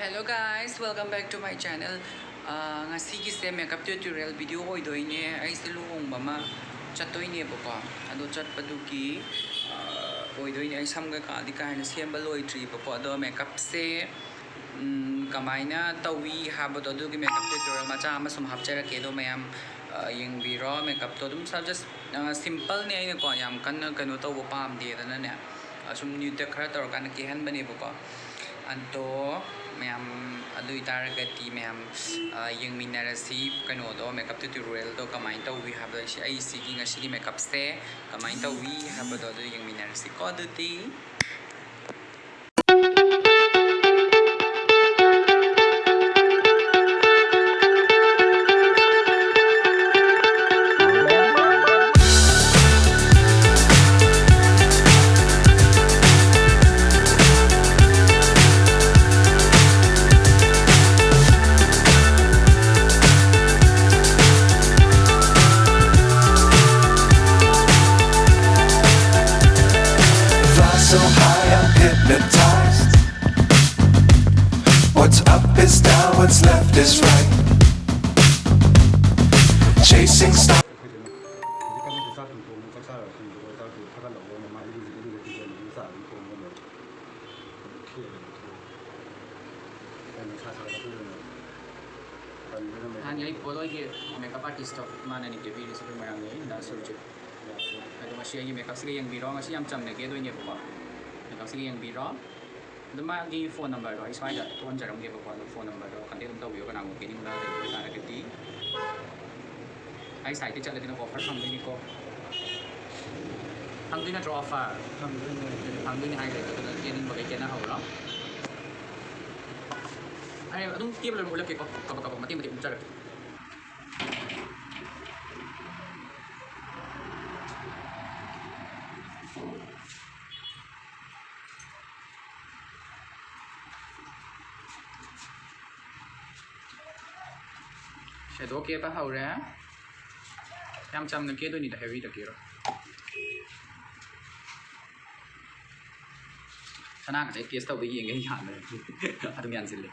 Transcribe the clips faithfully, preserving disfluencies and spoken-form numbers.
Hello guys, welcome back to my channel. ꯑꯥ, ꯉꯁꯤꯒꯤꯁꯦ makeup tutorial video ꯑꯣꯏꯗꯣꯏꯅꯦ꯫ ꯑꯩꯁꯦ ꯂꯨꯍꯣꯡꯕ ꯑꯃ ꯆꯠꯇꯣꯏꯅꯦꯕꯀꯣ, ꯑꯗꯣ ꯆꯠꯄꯗꯨꯒꯤ ꯑꯥ, ꯑꯣꯏꯗꯣꯏꯅꯦ꯫ ꯑꯩ ꯁꯝ ꯀꯩꯀꯥꯗꯤ ꯀꯥ ꯍꯦꯟꯅ ꯁꯦꯝꯕ ꯂꯣꯏꯗ꯭ꯔꯤꯕꯀꯣ, ꯑꯗꯣ makeupꯁꯦ ꯎꯝ, ꯀꯃꯥꯏꯅ ꯇꯧꯏ ꯍꯥꯏꯕꯗꯣ ꯑꯗꯨꯒꯤ makeup tutorial ꯃꯆꯥ ꯑꯃ ꯁꯨꯝ ꯍꯥꯞꯆꯔꯛꯀꯦ꯫ ꯑꯗꯣ ꯃꯌꯥꯝ ꯑꯥ, ꯌꯦꯡꯕꯤꯔꯣ꯫ Makeupꯇꯣ ꯑꯗꯨꯝ ꯁ-, just ꯑꯥ, simpleꯅꯦ꯫ ꯑꯩꯅꯀꯣ ꯌꯥꯝ ꯀꯟꯅ ꯀꯩꯅꯣ ꯇꯧꯕ ꯄꯥꯝꯗꯦꯗꯅꯅꯦ, ꯑꯥ, ꯁꯨꯝ nudeꯇ ꯈꯔ ꯇꯧꯔꯀꯥꯟꯗ ꯀꯦꯍꯟꯕꯅꯦꯕꯀꯣ꯫ ꯑꯗꯣ ꯃꯌꯥꯝ, ꯑꯗꯨ ꯑꯣꯏꯇꯥꯔꯒꯗꯤ ꯃꯌꯥꯝ ꯑꯥ, ꯌꯦꯡꯃꯤꯟꯅꯔꯁꯤ꯫ ꯀꯩꯅꯣꯗꯣ, makeup tutorialꯗꯣ ꯀꯃꯥꯏꯅ ꯇꯧꯏ ꯍꯥꯏꯕꯗꯣ, ꯑꯩ ꯁꯤ-, ꯑꯩ ꯁꯤꯒꯤ ꯉꯁꯤꯒꯤ makeupꯁꯦ ꯀꯃꯥꯏꯅ ꯇꯧꯏ ꯍꯥꯏꯕꯗꯣ ꯑꯗꯨ ꯌꯦꯡꯃꯤꯟꯅꯔꯁꯤꯀꯣ꯫ ꯑꯗꯨꯗꯤ Fly so high, I'm hypnotized. What's up is down, what's left is right. Chasing stars. ꯑꯩꯈꯣꯏꯗꯅ ꯍꯧꯖꯤꯛꯀꯥꯟꯗꯤ ꯆꯥꯛ ꯑꯗꯨꯝ ꯊꯣꯡꯉꯦ, ꯆꯥꯛ ꯆꯥꯔꯒ ꯊꯣꯡꯕꯗꯣ, ꯆꯥꯛꯇꯨ ꯊꯥꯒꯠꯂꯛꯑꯣ, ꯃꯃꯥ ꯏꯔꯨꯖꯒꯦ, ꯏꯔꯨꯖꯒꯦ ꯍꯥꯏꯅ ꯑꯗꯨꯝ ꯆꯥꯛ ꯑꯗꯨꯝ ꯊꯣꯡꯉꯒ ꯂꯩ꯫ ꯑꯗꯨꯝ ꯈꯦꯔ ꯑꯗꯨꯝ ꯊꯣꯡꯉꯦ꯫ ꯌꯥꯝ ꯅꯨꯡꯁꯥ ꯁꯥꯒꯠꯂꯛꯄꯅꯤꯅ ꯇꯟꯕꯅ ꯃꯌꯥꯝ ꯅꯍꯥꯟꯒꯤ ꯑꯩ ꯄꯣꯠꯂꯣꯏꯒꯤ makeup artistꯇꯣ ꯃꯥꯅꯅꯤ ꯀꯦꯕꯤꯔꯤꯁꯦ ꯑꯩꯈꯣꯏ ꯃꯣꯏꯔꯥꯡꯗꯒꯤ ꯗꯥ ꯁꯨꯔꯖꯤꯠ꯫ ꯑꯗꯣ ꯉꯁꯤ ꯑꯩꯒꯤ makeupꯁꯤꯒ ꯌꯦꯡꯕꯤꯔꯣ꯫ ꯉꯁꯤ ꯌꯥꯝ ꯆꯝꯅ ꯀꯦꯗꯣꯏꯅꯦꯕꯀꯣ꯫ Makeupꯁꯤꯒ ꯌꯦꯡꯕꯤꯔꯣ꯫ ꯑꯗꯨ ꯃꯥꯒꯤ phone numberꯗꯣ ꯑꯩ ꯁ꯭ꯋꯥꯏꯗ ꯊꯣꯛꯍꯟꯖꯔꯝꯒꯦꯕꯀꯣ꯫ ꯑꯗꯣ phone numberꯗꯣ contact ꯑꯗꯨꯝ ꯇꯧꯕꯤꯌꯣ, ꯀꯅꯥꯒꯨꯝꯕ ꯀꯦꯅꯤꯡꯕ ꯂꯩꯕ ꯑꯣꯏꯇꯥꯔꯒꯗꯤ꯫ ꯑꯩ siteꯇ ꯆꯠꯂꯗꯤ ꯅꯪ offer ꯐꯪꯗꯣꯏꯅꯤꯀꯣ꯫ ꯐꯪꯗꯣꯏ ꯅꯠꯇ꯭ꯔꯣ offer? ꯐꯪꯗꯣꯏꯅꯦ꯫ ꯐꯪꯗꯣꯏꯅꯤ ꯍꯥꯏꯈ꯭ꯔꯦ꯫ ꯑꯗꯨꯅ ꯀꯦꯅꯤꯡꯕꯈꯩ ꯀꯦꯅꯍꯧꯔꯣ꯫ ꯑꯩ ꯑꯗꯨꯝ ꯀꯦꯕ ꯂꯣꯏꯔ ꯎꯠꯂꯛꯀꯦꯀꯣ꯫ ꯀꯕꯛ ꯀꯕꯛ ꯃꯇꯦꯛ ꯃꯇꯦꯛ ꯎꯠꯆꯔꯛꯀꯦ꯫ Shadow ꯀꯦꯕ ꯍꯧꯔꯦ꯫ ꯌꯥꯝ ꯆꯝꯅ ꯀꯦꯗꯣꯏꯅꯤꯗ, heavyꯗ ꯀꯦꯔꯣꯏ꯫ ꯅꯪ ꯉꯁꯥꯏ ꯇꯦꯁ ꯇꯧꯕ ꯌꯦꯡꯒꯦ ꯌꯥꯅꯤ꯫ ꯑꯗꯨꯝ ꯌꯥꯟꯁꯤꯜꯂꯦ꯫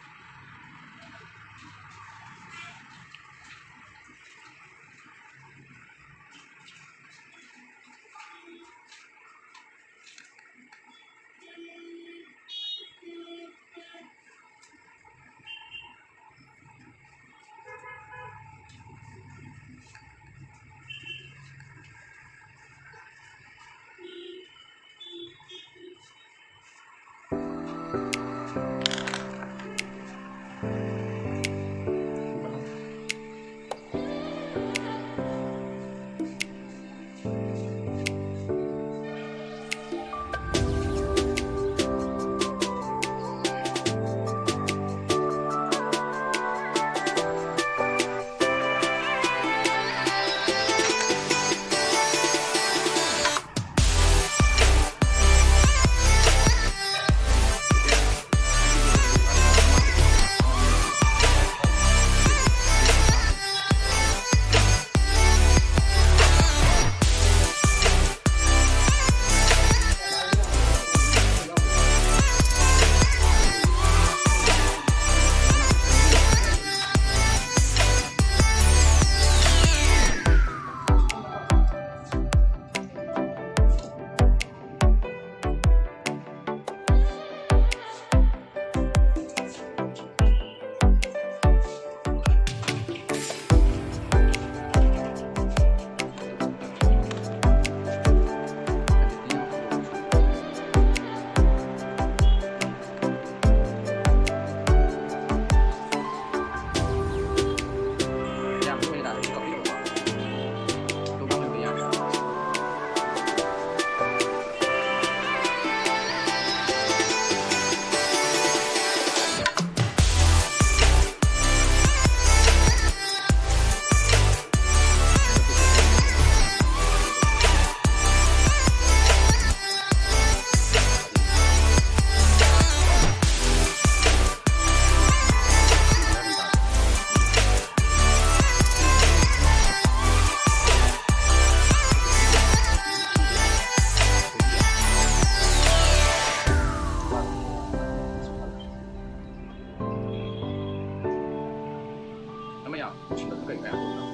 ꯌꯥꯝ ꯅꯨꯡꯁꯤꯕꯗꯨ ꯀꯩ ꯃꯌꯥꯝ ꯇꯧꯕꯅꯣ?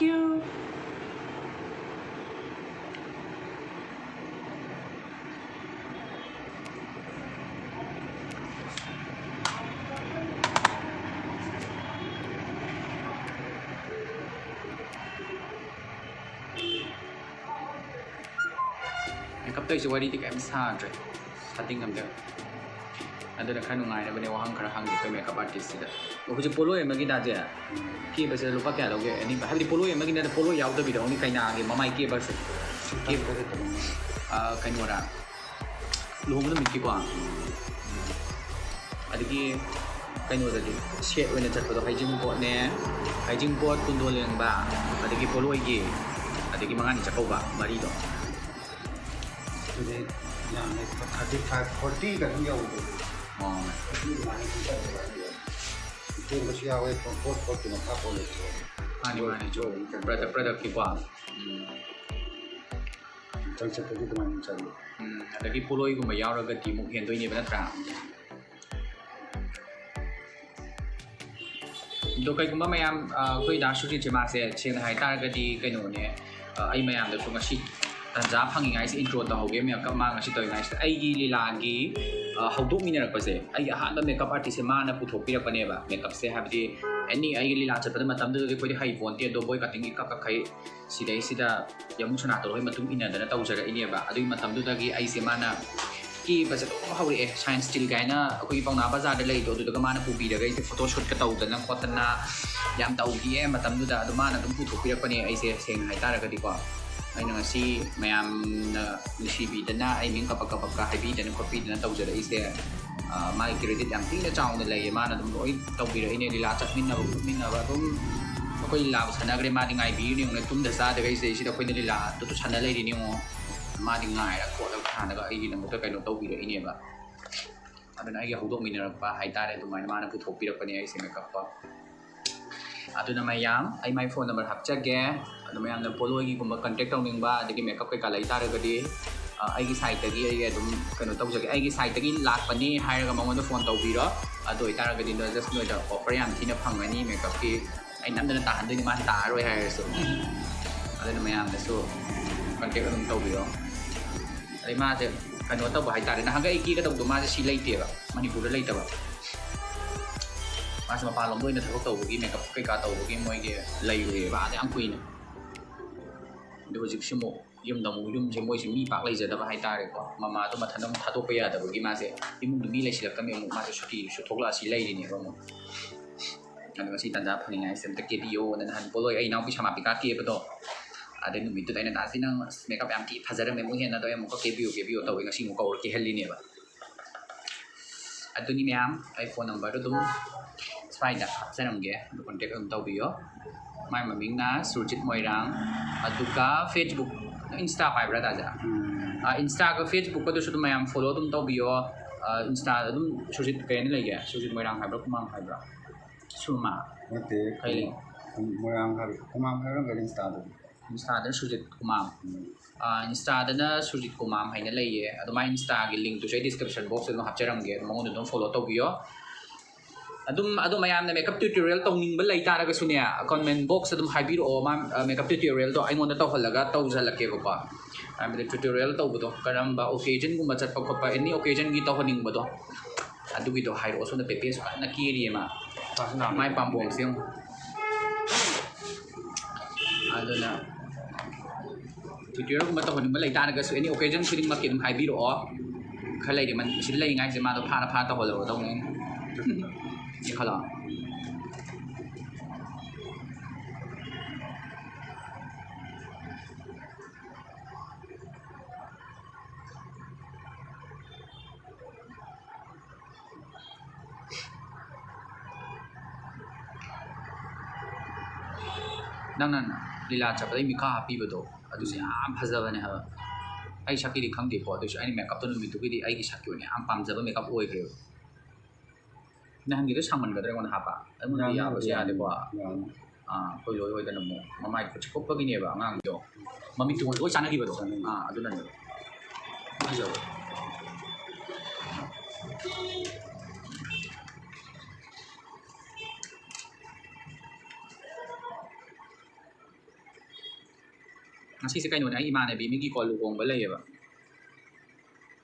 you. Makeup ꯇꯧꯔꯤꯁꯦ ꯋꯥꯔꯤꯗꯤ ꯀꯩꯝ ꯁꯥꯗ꯭ꯔꯦ꯫ ꯁꯥꯇꯤꯡ ꯑꯝꯇ꯫ ꯑꯗꯨꯅ ꯈꯔ ꯅꯨꯡꯉꯥꯏꯅꯕꯅꯦ ꯋꯥꯍꯪ ꯈꯔ ꯍꯪꯒꯦ ꯑꯩꯈꯣꯏ makeup artistꯁꯤꯗ꯫ ꯍꯧꯖꯤꯛ ꯄꯣꯠꯂꯣꯏ ꯑꯃꯒꯤ ꯗꯥꯁꯦ ꯀꯦꯕꯁꯤꯗ ꯂꯨꯄꯥ ꯀꯌꯥ ꯂꯧꯒꯦ? ꯑꯅꯤ, ꯍꯥꯏꯕꯗꯤ ꯄꯣꯠꯂꯣꯏ ꯑꯃꯒꯤ ꯅꯠꯇꯦ, ꯄꯣꯠꯂꯣꯏ ꯌꯥꯎꯗꯕꯤꯗ only ꯀꯩꯅꯥꯒꯤ ꯃꯃꯥꯏ ꯀꯦꯕꯁꯦ꯫ ꯀꯦꯕ-, ꯑ, ꯀꯩꯅꯣꯔꯥ? ꯂꯨꯍꯣꯡꯕ ꯅꯨꯃꯤꯠꯀꯤꯀꯣ꯫ ꯑꯗꯒꯤ ꯀꯩꯅꯣꯗꯗꯤ set ꯑꯣꯏꯅ ꯆꯠꯄꯗꯣ ꯍꯩꯖꯤꯡꯄꯣꯠꯅꯦ, ꯍꯩꯖꯤꯡꯄꯣꯠ, ꯀꯨꯟꯗꯣ ꯂꯦꯡꯕ, ꯑꯗꯒꯤ ꯄꯣꯠꯂꯣꯏꯒꯤ, ꯑꯗꯒꯤ ꯃꯉꯥꯅꯤ ꯆꯥꯛꯀꯧꯕ ꯃꯔꯤꯗꯣ꯫ ꯑꯗꯨꯗꯤ ꯌꯥꯝꯅ thirty five, fortyꯒ ꯑꯗꯨꯝ ꯌꯧꯕꯗꯣ꯫ ꯑꯣ꯫ ꯑꯗꯨꯃꯥꯏꯅ ꯑꯗꯨꯝ ꯇꯧꯋꯦꯕ ꯑꯗꯨꯒ꯫ ꯇꯦꯟꯕꯁꯨ ꯌꯥꯎꯋꯦ, ꯄꯣꯠ, ꯄꯣꯠꯀꯤ ꯃꯈꯥ ꯄꯣꯜꯂꯦ꯫ ꯃꯥꯅꯤ, ꯃꯥꯅꯤ, ꯆꯨꯝꯃꯤ꯫ Product, productꯀꯤꯀꯣ꯫ ꯎꯝ꯫ ꯆꯪ ꯆꯠꯄꯗꯤ ꯑꯗꯨꯃꯥꯏꯅ ꯆꯪꯉꯤ꯫ ꯎꯝ, ꯑꯗꯒꯤ ꯄꯣꯠꯂꯣꯏꯒꯨꯝꯕ ꯌꯥꯎꯔꯒꯗꯤ ꯑꯃꯨꯛ ꯍꯦꯟꯗꯣꯏꯅꯦꯕ, ꯅꯠꯇ꯭ꯔꯥ? ꯑꯗꯣ ꯀꯩꯒꯨꯝꯕ ꯃꯌꯥꯝ, ꯑ, ꯑꯩꯈꯣꯏ ꯗꯥ ꯁꯨꯖꯤꯠꯁꯦ ꯃꯥꯁꯦ ꯁꯦꯡꯅ ꯍꯥꯏꯇꯥꯔꯒꯗꯤ ꯀꯩꯅꯣꯅꯦ, ꯑ, ꯑꯩ ꯃꯌꯥꯝꯗꯁꯨ ꯉꯁꯤ ꯇꯟꯖꯥ ꯐꯪꯉꯤꯉꯥꯏꯁꯦ intro ꯇꯧꯍꯧꯒꯦ꯫ Makeup ꯃꯥ ꯉꯁꯤ ꯇꯧꯔꯤꯉꯥꯏꯁꯤꯗ ꯑꯩꯒꯤ ꯂꯤꯂꯥꯒꯤ, ꯑ, ꯍꯧꯗꯣꯛꯃꯤꯟꯅꯔꯛꯄꯁꯦ, ꯑꯩꯒꯤ ꯑꯍꯥꯟꯕ makeup artistꯁꯦ ꯃꯥꯅ ꯄꯨꯊꯣꯛꯄꯤꯔꯛꯄꯅꯦꯕ makeupꯁꯦ꯫ ꯍꯥꯏꯕꯗꯤ any ꯑꯩꯒꯤ ꯂꯤꯂꯥ ꯆꯠꯄꯗ ꯃꯇꯝꯗꯨꯗꯗꯤ ꯑꯩꯈꯣꯏꯗꯤ ꯍꯩꯄꯣꯟꯇꯦ, ꯑꯗꯣ ꯕꯣꯏ cuttingꯒꯤ ꯀꯛ ꯀꯛꯈꯩ ꯁꯤꯗꯩꯁꯤꯗ ꯌꯥꯝꯕꯨꯡ ꯁꯅꯥꯇꯣꯟ ꯍꯣꯏ ꯃꯇꯨꯡ ꯏꯟꯅꯗꯅ ꯇꯧꯖꯔꯛꯏꯅꯦꯕ꯫ ꯑꯗꯨꯒꯤ ꯃꯇꯝꯗꯨꯗꯒꯤ ꯑꯩꯁꯦ ꯃꯥꯅ ꯀꯦꯕꯁꯦ ꯑꯗꯨꯝ ꯍꯧꯔꯛꯑꯦ꯫ Science Steel ꯀꯥꯏꯅ ꯑꯩꯈꯣꯏꯒꯤ ꯄꯥꯎꯅꯥ ꯕꯖꯥꯔꯗ ꯂꯩꯗꯣ, ꯑꯗꯨꯗꯒ ꯃꯥꯅ ꯄꯨꯕꯤꯔꯒ ꯑꯩꯁꯦ photo shootꯀ ꯇꯧꯗꯅ ꯈꯣꯠꯇꯅ ꯌꯥꯝ ꯇꯧꯈꯤꯌꯦ ꯃꯇꯝꯗꯨꯗ꯫ ꯑꯗꯣ ꯃꯥꯅ ꯑꯗꯨꯝ ꯄꯨꯊꯣꯛꯄꯤꯔꯛꯄꯅꯦ ꯑꯩꯁꯦ, ꯁꯦꯡꯅ ꯍꯥꯏꯇꯥꯔꯒꯗꯤꯀꯣ꯫ ꯑꯩꯅ ꯉꯁꯤ ꯃꯌꯥꯝꯅ ꯅꯨꯡꯁꯤꯕꯤꯗꯅ ꯑꯩ ꯃꯤꯡ ꯀꯄꯛ ꯀꯄꯛꯀ ꯍꯥꯏꯕꯤꯗꯅ ꯈꯣꯠꯄꯤꯗꯅ ꯇꯧꯖꯔꯛꯏꯁꯦ꯫ ꯑ, ꯃꯥꯒꯤ credit ꯌꯥꯝ ꯊꯤꯅ ꯆꯥꯎꯅ ꯂꯩꯌꯦ꯫ ꯃꯥꯅ ꯑꯗꯨꯝ ꯂꯣꯏ ꯇꯧꯕꯤꯔꯛꯏꯅꯦ꯫ ꯂꯤꯂꯥ ꯆꯠꯃꯤꯟꯅꯕ ꯈꯣꯠꯃꯤꯟꯅꯕ ꯑꯗꯨꯝ ꯑꯩꯈꯣꯏ ꯂꯤꯂꯥꯕꯨ ꯁꯥꯟꯅꯈ꯭ꯔꯦ, ꯃꯥꯗꯤ ꯉꯥꯏꯕꯤꯔꯤꯅꯦ ꯌꯦꯡꯉꯨꯅꯦ, ꯇꯨꯝꯗ ꯆꯥꯗꯈꯩ ꯁꯤꯗꯩꯁꯤꯗ ꯑꯩꯈꯣꯏꯅ ꯂꯤꯂꯥꯗꯨꯗ ꯁꯥꯟꯅ ꯂꯩꯔꯤꯅꯦ ꯌꯦꯡꯉꯣ꯫ ꯃꯥꯗꯤ ꯉꯥꯏꯔ ꯈꯣꯠꯂꯒ ꯁꯥꯟꯅꯒ ꯑꯩꯒꯤꯗꯃꯛꯇ ꯀꯩꯅꯣ ꯇꯧꯕꯤꯔꯛꯏꯅꯦꯕ꯫ ꯑꯗꯨꯅ ꯑꯩꯒꯤ ꯍꯧꯗꯣꯛꯃꯤꯟꯅꯔꯛꯄ ꯍꯥꯏꯇꯥꯔꯦ, ꯑꯗꯨꯃꯥꯏꯅ ꯃꯥꯅ ꯄꯨꯊꯣꯛꯄꯤꯔꯛꯄꯅꯦ ꯑꯩꯁꯦ makeupꯇꯣ꯫ ꯑꯗꯨꯅ ꯃꯌꯥꯝ, ꯑꯩ ꯃꯥꯏ phone number ꯍꯥꯞꯆꯒꯦ꯫ ꯑꯗꯨ ꯃꯌꯥꯝꯅ ꯄꯣꯠꯂꯣꯏꯒꯤꯒꯨꯝꯕ contact ꯇꯧꯅꯤꯡꯕ, ꯑꯗꯒꯤ makeup ꯀꯩꯀꯥ ꯂꯩ ꯇꯥꯔꯒꯗꯤ, ꯑ, ꯑꯩꯒꯤ sideꯇꯒꯤ ꯑꯩ ꯑꯗꯨꯝ ꯀꯩꯅꯣ ꯇꯧꯖꯒꯦ꯫ ꯑꯩꯒꯤ sideꯇꯒꯤ ꯂꯥꯛꯄꯅꯤ ꯍꯥꯏꯔꯒ ꯃꯉꯣꯟꯗ phone ꯇꯧꯕꯤꯔꯣ꯫ ꯑꯗꯨ ꯑꯣꯏꯇꯥꯔꯒꯗꯤ ꯅꯣꯏ just ꯅꯣꯏꯗ offer ꯌꯥꯝ ꯊꯤꯅ ꯐꯪꯒꯅꯤ makeupꯀꯤ꯫ ꯑꯩ ꯅꯝꯗꯅ ꯇꯥꯍꯟꯗꯣꯏꯅꯤ, ꯃꯥꯅ ꯇꯥꯔꯔꯣꯏ ꯍꯥꯏꯔꯁꯨ꯫ ꯑꯗꯨꯅ ꯃꯌꯥꯝꯅꯁꯨ ꯀꯟꯇꯦꯛ ꯑꯗꯨꯝ ꯇꯧꯕꯤꯔꯣ꯫ ꯑꯗꯩ ꯃꯥꯁꯦ ꯀꯩꯅꯣ ꯇꯧꯕ ꯍꯥꯏꯇꯥꯔꯦ, ꯅꯍꯥꯟꯒꯩ ꯑꯩ ꯀꯦꯒꯗꯧꯕꯗꯣ ꯃꯥꯁꯦ ꯁꯤ ꯂꯩꯇꯦꯕ, ꯃꯅꯤꯄꯨꯔꯗ ꯂꯩꯇꯕ꯫ ꯃꯥꯁꯦ ꯃꯄꯥꯟꯂꯣꯝꯗ ꯑꯣꯏꯅ ꯊꯕꯛ ꯇꯧꯕꯒꯤ, ꯃꯦꯀꯞ ꯀꯩꯀꯥ ꯇꯧꯕꯒꯤ ꯃꯣꯏꯒꯤ ꯂꯩꯔꯨꯔꯦꯕ ꯑꯥꯗ ꯌꯥꯝ ꯀꯨꯏꯅ꯫ ꯑꯗꯣ ꯍꯧꯖꯤꯛꯁꯤ ꯑꯃꯨꯛ ꯌꯨꯝꯗ ꯑꯃꯨꯛ, ꯌꯨꯝꯁꯦ ꯃꯣꯏꯁꯦ ꯃꯤ ꯄꯥꯛ ꯂꯩꯖꯗꯕ ꯍꯥꯏꯇꯥꯔꯦꯀꯣ, ꯃꯃꯥꯗꯣ ꯃꯊꯟꯇ ꯑꯃꯨꯛ ꯊꯥꯗꯣꯛꯄ ꯌꯥꯗꯕꯒꯤ ꯃꯥꯁꯦ ꯏꯃꯨꯡꯗ ꯃꯤ ꯂꯩꯁꯤꯜꯂꯛꯇꯕꯅꯤ, ꯑꯃꯨꯛ ꯃꯥꯁꯦ ꯁꯨꯇꯤꯁꯨ ꯊꯣꯛꯂꯛꯑ ꯁꯤ ꯂꯩꯔꯤꯅꯦꯕ ꯑꯃꯨꯛ꯫ ꯑꯗꯣ ꯉꯁꯤ ꯇꯥꯟꯖꯥ ꯐꯪꯉꯤꯉꯥꯏꯁꯤꯗ ꯑꯝꯇ ꯀꯦꯕꯤꯌꯣꯅ ꯅꯍꯥꯟ ꯄꯣꯠꯂꯣꯏ ꯑꯩ ꯏꯅꯥꯎꯄꯤ ꯁꯃꯥꯄꯤꯀꯥ ꯀꯦꯕꯗꯣ, ꯑꯗꯩ ꯅꯨꯃꯤꯠꯇꯨꯗ ꯑꯩꯅ ꯗꯥꯁꯤ ꯅꯪ ꯑꯁ ꯃꯦꯀꯞ ꯌꯥꯝ ꯊꯤ ꯐꯖꯔꯝꯃꯦ, ꯑꯃꯨꯛ ꯍꯦꯟꯅ ꯑꯗꯣ ꯑꯩ ꯑꯃꯨꯛꯀ ꯀꯦꯕꯤꯌꯨ ꯀꯦꯕꯤꯌꯨ ꯇꯧꯋꯦ, ꯉꯁꯤ ꯑꯃꯨꯛ ꯀꯧꯔ ꯀꯦꯍꯜꯂꯤꯅꯦꯕ꯫ ꯑꯗꯨꯅꯤ ꯃꯌꯥꯝ, ꯑꯩ ꯐꯣꯟ ꯅꯝꯕꯔꯗꯣ ꯑꯗꯨꯝ ꯁ꯭ꯋꯥꯏꯗ ꯍꯥꯞꯆꯔꯝꯒꯦ, ꯑꯗꯨ ꯀꯣꯟꯇꯦꯛ ꯑꯗꯨꯝ ꯇꯧꯕꯤꯌꯣ꯫ ꯃꯥꯏ ꯃꯃꯤꯡꯅ ꯁꯨꯔꯖꯤꯠ ꯃꯣꯏꯔꯥꯡ, ꯑꯗꯨꯒ ꯐꯦꯁꯕꯨꯛ, ꯏꯟꯁꯇꯥ ꯍꯥꯏꯕ꯭ꯔꯥ ꯇꯥꯖꯥ? ꯎꯝ꯫ ꯑꯥ, ꯏꯟꯁꯇꯥꯒ ꯐꯦꯁꯕꯨꯛꯀꯗꯨꯁꯨ ꯑꯗꯨꯝ ꯃꯌꯥꯝ ꯐꯣꯂꯣ ꯑꯗꯨꯝ ꯇꯧꯕꯤꯌꯣ꯫ ꯑꯥ, ꯏꯟꯁꯇꯥꯗ ꯑꯗꯨꯝ ꯁꯨꯔꯖꯤꯠ ꯀꯩ ꯍꯥꯏꯅ ꯂꯩꯒꯦ? ꯁꯨꯔꯖꯤꯠ ꯃꯣꯏꯔꯥꯡ ꯍꯥꯏꯕ꯭ꯔꯥ, ꯀꯨꯃꯥꯡ ꯍꯥꯏꯕ꯭ꯔꯥ? ꯁꯨꯔꯃꯥ? ꯅꯠꯇꯦ, ꯀꯩ? ꯀꯨꯝ-, ꯃꯣꯏꯔꯥꯡ ꯍꯥꯏꯕ꯭ꯔꯥ, ꯀꯨꯃꯥꯡ ꯍꯥꯏꯕ꯭ꯔꯥ ꯀꯩꯅꯣ ꯏꯟꯁꯇꯥꯗ? ꯏꯟꯁꯇꯥꯗꯅ ꯁꯨꯔꯖꯤꯠ ꯀꯨꯃꯥꯡ꯫ ꯎꯝ꯫ ꯑꯥ, ꯏꯟꯁꯇꯥꯗꯅ ꯁꯨꯔꯖꯤꯠ ꯀꯨꯃꯥꯡ ꯍꯥꯏꯅ ꯂꯩꯌꯦ꯫ ꯑꯗꯣ ꯃꯥꯏ ꯏꯟꯁꯇꯥꯒꯤ ꯂꯤꯡꯛꯇꯨꯁꯨ ꯑꯩ ꯗꯤꯁꯀ꯭ꯔꯤꯞꯁꯟ ꯕꯣꯛꯁꯇ ꯑꯗꯨꯝ ꯍꯥꯞꯆꯔꯝꯒꯦ, ꯑꯗꯨ ꯃꯉꯣꯟꯗ ꯑꯗꯨꯝ ꯐꯣꯂꯣ ꯇꯧꯕꯤꯌꯣ꯫ ꯑꯗꯨꯝ, ꯑꯗꯣ ꯃꯌꯥꯝꯅ ꯃꯦꯀꯞ ꯇ꯭ꯌꯨꯇꯣꯔꯤꯌꯦꯜ ꯇꯧꯅꯤꯡꯕ ꯂꯩ ꯇꯥꯔꯒꯁꯨꯅꯦ, ꯀꯃꯦꯟ ꯕꯣꯛꯁꯇ ꯑꯗꯨꯝ ꯍꯥꯏꯕꯤꯔꯛꯑꯣ, ꯃꯥ, ꯑ, ꯃꯦꯀꯞ ꯇ꯭ꯌꯨꯇꯣꯔꯤꯌꯦꯜꯗꯣ ꯑꯩꯉꯣꯟꯗ ꯇꯧꯍꯜꯂꯒ ꯇꯧꯖꯍꯜꯂꯛꯀꯦꯕꯀꯣ꯫ ꯍꯥꯏꯕꯗꯤ ꯇ꯭ꯌꯨꯇꯣꯔꯤꯌꯦꯜ ꯇꯧꯕꯗꯣ, ꯀꯔꯝꯕ ꯑꯣꯀꯦꯖꯟꯒꯨꯝꯕ ꯆꯠꯄ ꯈꯣꯠꯄ, ꯑꯦꯅꯤ ꯑꯣꯀꯦꯖꯟꯒꯤ ꯇꯧꯍꯟꯅꯤꯡꯕꯗꯣ, ꯑꯗꯨꯒꯤꯗꯣ ꯍꯥꯏꯔꯛꯑꯣ꯫ ꯁꯣꯝꯗ ꯄꯦꯄꯦꯁꯨ ꯀꯟꯅ ꯀꯦꯔꯤꯌꯦ ꯃꯥ꯫ ꯃꯥꯏ ꯄꯥꯝꯕꯣꯝꯁꯦ ꯌꯦꯡꯉꯨ꯫ ꯑꯗꯨꯅ ꯇ꯭ꯌꯨꯇꯣꯔꯤꯌꯦꯜꯒꯨꯝꯕ ꯇꯧꯍꯟꯅꯤꯡꯕ ꯂꯩ ꯇꯥꯔꯒꯁꯨ, ꯑꯦꯅꯤ ꯑꯣꯀꯦꯖꯟ ꯈꯨꯗꯤꯡꯃꯛꯀꯤ ꯑꯗꯨꯝ ꯍꯥꯏꯕꯤꯔꯛꯑꯣ꯫ ꯈꯔ ꯂꯩꯔꯤ, ꯃꯟ-, ꯁꯤꯗ ꯂꯩꯔꯤꯉꯥꯏꯁꯦ ꯃꯥꯗꯣ ꯐꯥꯅ ꯐꯥꯅ ꯇꯧꯍꯜꯂꯧꯔꯗꯧꯅꯦ ꯑꯩꯅ꯫ ꯌꯦꯡꯈꯠꯂꯣ꯫ ꯅꯪꯅ ꯂꯤꯂꯥ ꯆꯠꯄꯗ ꯑꯩ ꯃꯤꯈꯥ ꯍꯥꯞꯄꯤꯕꯗꯣ, ꯑꯗꯨꯁꯨ ꯌꯥꯝ ꯐꯖꯕꯅꯦ ꯍꯥꯏꯕ꯫ ꯑꯩ ꯁꯛꯀꯤꯗꯤ ꯈꯪꯗꯦꯀꯣ, ꯑꯗꯨꯏꯁꯨ ꯑꯩꯅ ꯃꯦꯀꯞꯇꯣ ꯅꯨꯃꯤꯠꯇꯨꯒꯤꯗꯤ ꯑꯩꯒꯤ ꯁꯛꯀꯤ ꯑꯣꯏꯅ ꯌꯥꯝ ꯄꯥꯝꯖꯕ ꯃꯦꯀꯞ ꯑꯣꯏꯈ꯭ꯔꯦꯕ꯫ ꯅꯍꯥꯟꯒꯤꯗꯣ ꯁꯥꯡꯃꯟꯒꯗ꯭ꯔꯥ ꯑꯩꯉꯣꯟꯗ ꯍꯥꯞꯄ? ꯑꯩꯉꯣꯟꯗꯗꯤ ꯌꯥꯅꯤ, ꯌꯥꯕꯁꯨ ꯌꯥꯅꯤ, ꯌꯥꯗꯦꯀꯣ꯫ ꯌꯥꯅꯤ꯫ ꯑꯥ, ꯑꯩꯈꯣꯏ ꯂꯣꯏ ꯍꯣꯏꯗꯅ ꯑꯃꯨꯛ ꯃꯃꯥꯏ ꯈꯨꯠꯁꯦ ꯀꯨꯞꯄꯒꯤꯅꯦꯕ ꯑꯉꯥꯡꯗꯣ꯫ ꯃꯃꯤꯠꯇꯨ ꯂꯣꯏ ꯆꯥꯟꯅꯈꯤꯕꯗꯣ꯫ ꯆꯥꯟꯅꯈꯤꯕ꯫ ꯑꯥ, ꯑꯗꯨꯅꯅꯦꯕ꯫ ꯐꯖꯕ꯫ ꯉꯁꯤꯁꯦ ꯀꯩꯅꯣꯅꯦ, ꯑꯩ ꯏꯃꯥꯟꯅꯕꯤ ꯑꯃꯒꯤꯀꯣ ꯂꯨꯍꯣꯡꯕ ꯂꯩꯌꯦꯕ,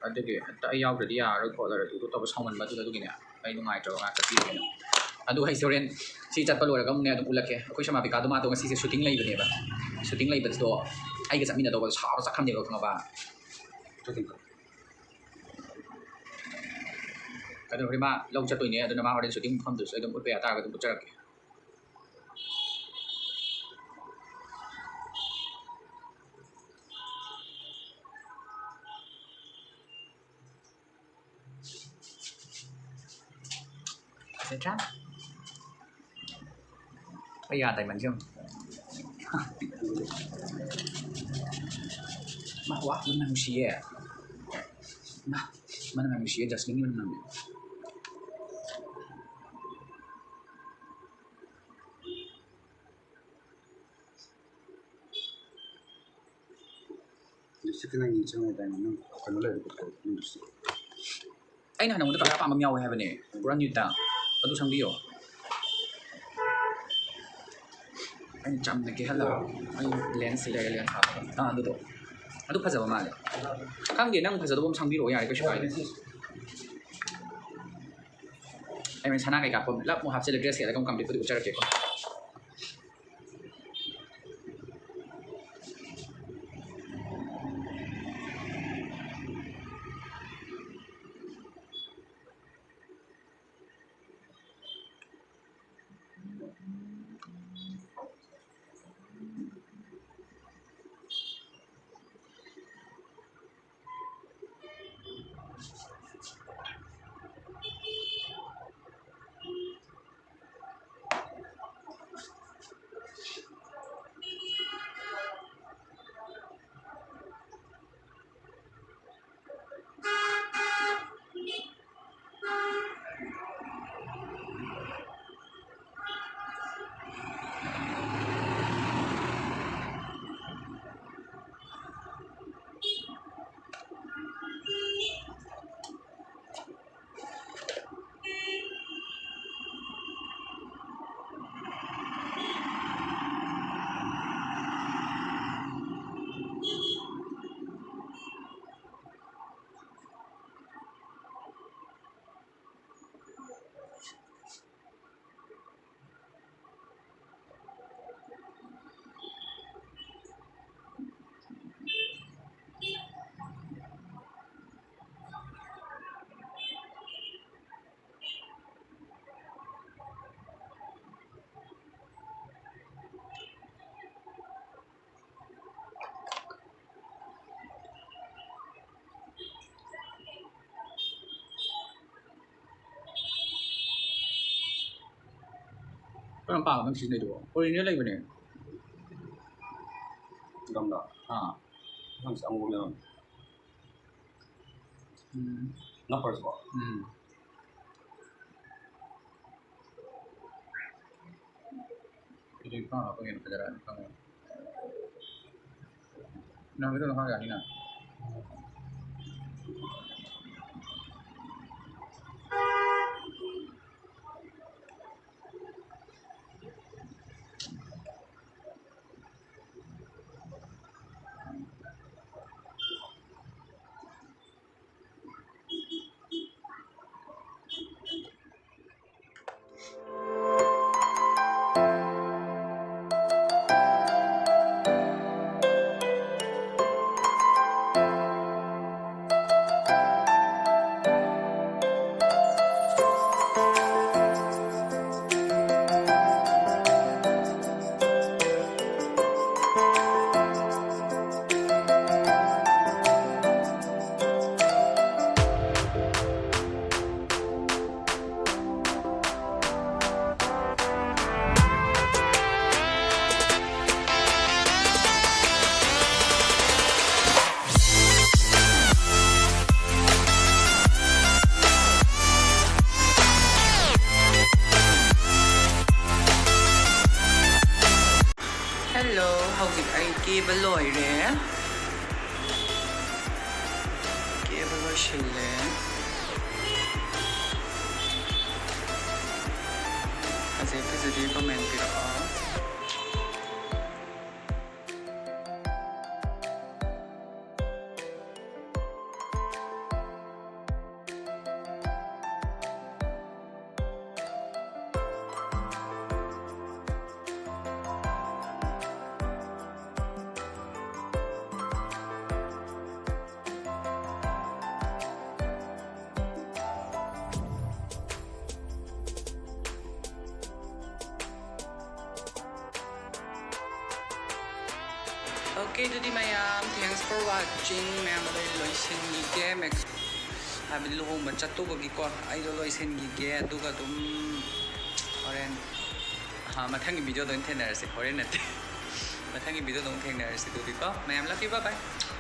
ꯑꯗꯨꯒꯤ ꯍꯦꯛꯇ ꯑꯩ ꯌꯥꯎꯗ꯭ꯔꯗꯤ ꯌꯥꯔꯔꯣꯏ ꯈꯣꯠꯂꯔꯣꯏ ꯑꯗꯨ ꯇꯧꯕ ꯁꯥꯎꯃꯟꯕꯗꯨꯗ, ꯑꯗꯨꯒꯤꯅꯦ ꯑꯩ ꯅꯨꯡꯉꯥꯏꯇ꯭ꯔꯕ ꯉꯥꯛꯇ ꯄꯤꯔꯨꯒꯦꯅ꯫ ꯑꯗꯨ ꯑꯩꯁꯦ ꯍꯣꯔꯦꯟ ꯁꯤ ꯆꯠꯄ ꯂꯣꯏꯔꯒ ꯑꯃꯨꯛꯅꯦ ꯑꯗꯨꯝ ꯎꯠꯂꯛꯀꯦ꯫ ꯑꯩꯈꯣꯏ ꯁꯃꯥꯄꯤꯀꯥꯗꯣ ꯃꯥꯗꯣ ꯉꯁꯤꯁꯦ ꯁꯨꯇꯤꯡ ꯂꯩꯕꯅꯦꯕ, ꯁꯨꯇꯤꯡ ꯂꯩꯕꯗꯣ ꯑꯩꯒ ꯆꯠꯃꯤꯟꯅꯗꯧꯕ ꯁꯥꯎꯔ ꯆꯠꯈ꯭ꯔꯕꯅꯦꯕ, ꯈꯪꯉꯕ? ꯑꯗꯨ ꯍꯣꯔꯦꯟ ꯃꯥ ꯂꯧ ꯆꯠꯇꯣꯏꯅꯦ, ꯑꯗꯨꯅ ꯃꯥ ꯍꯣꯔꯦꯟ ꯁꯨꯇꯤꯡ ꯃꯐꯝꯗꯨꯁꯨ ꯑꯩ ꯑꯗꯨꯝ ꯎꯠꯄ ꯌꯥ ꯇꯥꯔꯒꯗꯤ ꯑꯗꯨꯝ ꯎꯠꯆꯔꯛꯀꯦ꯫ ꯐꯖꯗ꯭ꯔꯥ? ꯑꯩ ꯌꯥ ꯗꯥꯏꯃꯟꯁꯦ ꯌꯦꯡꯉꯨ꯫ ꯃꯥ, ꯋꯥ, ꯃꯅꯝ ꯅꯨꯡꯁꯤꯌꯦ꯫ ꯃꯥ, ꯃꯅꯝ ꯌꯥꯝ ꯅꯨꯡꯁꯤꯌꯦ, ꯖꯁꯃꯤꯟꯒꯤ ꯃꯅꯝ ꯅꯝꯃꯦ꯫ Lipstick ꯅꯪ ꯅꯤꯡꯁꯤꯡꯉꯦ ꯗꯥꯏꯃꯟ, ꯅꯪ ꯀꯩꯅꯣ ꯂꯩꯔꯗꯤ ꯄꯨꯊꯣꯔꯛꯑꯣ, ꯅꯪ lipstick꯫ ꯑꯩꯅ ꯅꯉꯣꯟꯗ ꯀꯂꯔ ꯑꯄꯥꯝꯕ ꯑꯃ ꯌꯥꯎꯋꯦ ꯍꯥꯏꯕꯅꯦ, ꯄꯨꯔꯥ nude ꯇ꯫ ꯑꯗꯨ ꯁꯪꯕꯤꯌꯣ꯫ ꯑꯩꯅ ꯆꯝꯅ ꯀꯦꯍꯜꯂꯒ, ꯑꯩ lens ꯁꯤ ꯂꯩꯔꯦ, lens ꯍꯥꯞꯄꯒ꯫ ꯑꯥ, ꯑꯗꯨꯗꯣ꯫ ꯑꯗꯨ ꯐꯖꯕ ꯃꯥꯜꯂꯦ꯫ ꯈꯪꯗꯦ, ꯅꯪ ꯐꯖꯗꯧꯕ ꯑꯃ ꯁꯪꯕꯤꯔꯛꯑꯣ ꯌꯥꯔꯦ, ꯀꯩꯁꯨ ꯀꯥꯏꯗꯦ꯫ ꯑꯩ ꯍꯣꯔꯦꯟ ꯁꯅꯥ ꯀꯩꯀꯥ ꯄꯨꯂꯞ ꯑꯃꯨꯛ ꯍꯥꯞꯆꯤꯜꯂ dress ꯁꯦꯠꯂꯒ ꯑꯃꯨꯛ complete ꯄꯨꯗꯤ ꯎꯠꯆꯔꯛꯀꯦꯀꯣ꯫ ꯌꯥꯝ ꯄꯥꯝꯃꯦ ꯅꯪ ꯁꯤꯖꯤꯟꯅꯩꯗꯨꯕꯣ꯫ ꯑꯣꯔꯤꯖꯤꯅꯦꯜ ꯂꯩꯕꯅꯦ꯫ ꯒꯝꯂꯥ꯫ ꯑꯥ꯫ ꯅꯪꯁꯦ ꯑꯉꯧꯕ ꯃꯌꯥꯝ꯫ ꯎꯝ꯫ ꯅꯞꯄ꯭ꯔꯁꯤꯕꯣ? ꯎꯝ꯫ ꯁꯤꯗꯤ ꯈꯔ ꯍꯥꯞꯄꯒ ꯍꯦꯟꯅ ꯐꯖꯔꯛꯑꯅꯤ ꯈꯪꯉꯦ꯫ ꯅꯪꯒꯤꯗꯣ ꯑꯗꯨꯝ ꯍꯥꯞ ꯌꯥꯅꯤꯅ꯫ Hello, ꯍꯧꯖꯤꯛ ꯑꯩ ꯀꯦꯕ ꯂꯣꯏꯔꯦ꯫ ꯀꯦꯕ ꯂꯣꯏꯁꯤꯜꯂꯦ꯫ ꯐꯖꯩ ꯐꯖꯗꯦ comment ꯄꯤꯔꯛꯑꯣ꯫ Okay, ꯑꯗꯨꯗꯤ ꯃꯌꯥꯝ, thanks for watching꯫ ꯃꯌꯥꯝ ꯑꯗꯨꯗꯤ ꯂꯣꯏꯁꯤꯟꯈꯤꯒꯦ꯫ ꯃꯦꯛ-, ꯍꯥꯏꯕꯗꯤ ꯂꯨꯍꯣꯡꯕ ꯆꯠꯇꯧꯕꯒꯤꯀꯣ, ꯑꯩꯗꯣ ꯂꯣꯏꯁꯤꯟꯈꯤꯒꯦ꯫ ꯑꯗꯨꯒ ꯑꯗꯨꯝ ꯍꯣꯔꯦꯟ ꯃꯊꯪꯒꯤ video ꯗ ꯑꯣꯏꯅ ꯊꯦꯡꯅꯔꯁꯤ꯫ ꯍꯣꯔꯦꯟ ꯅꯠꯇꯦ, ꯃꯊꯪꯒꯤ video ꯗ ꯑꯃꯨꯛ ꯊꯦꯡꯅꯔꯁꯤ꯫ ꯑꯗꯨꯗꯤꯀꯣ ꯃꯌꯥꯝ, love you, bye bye꯫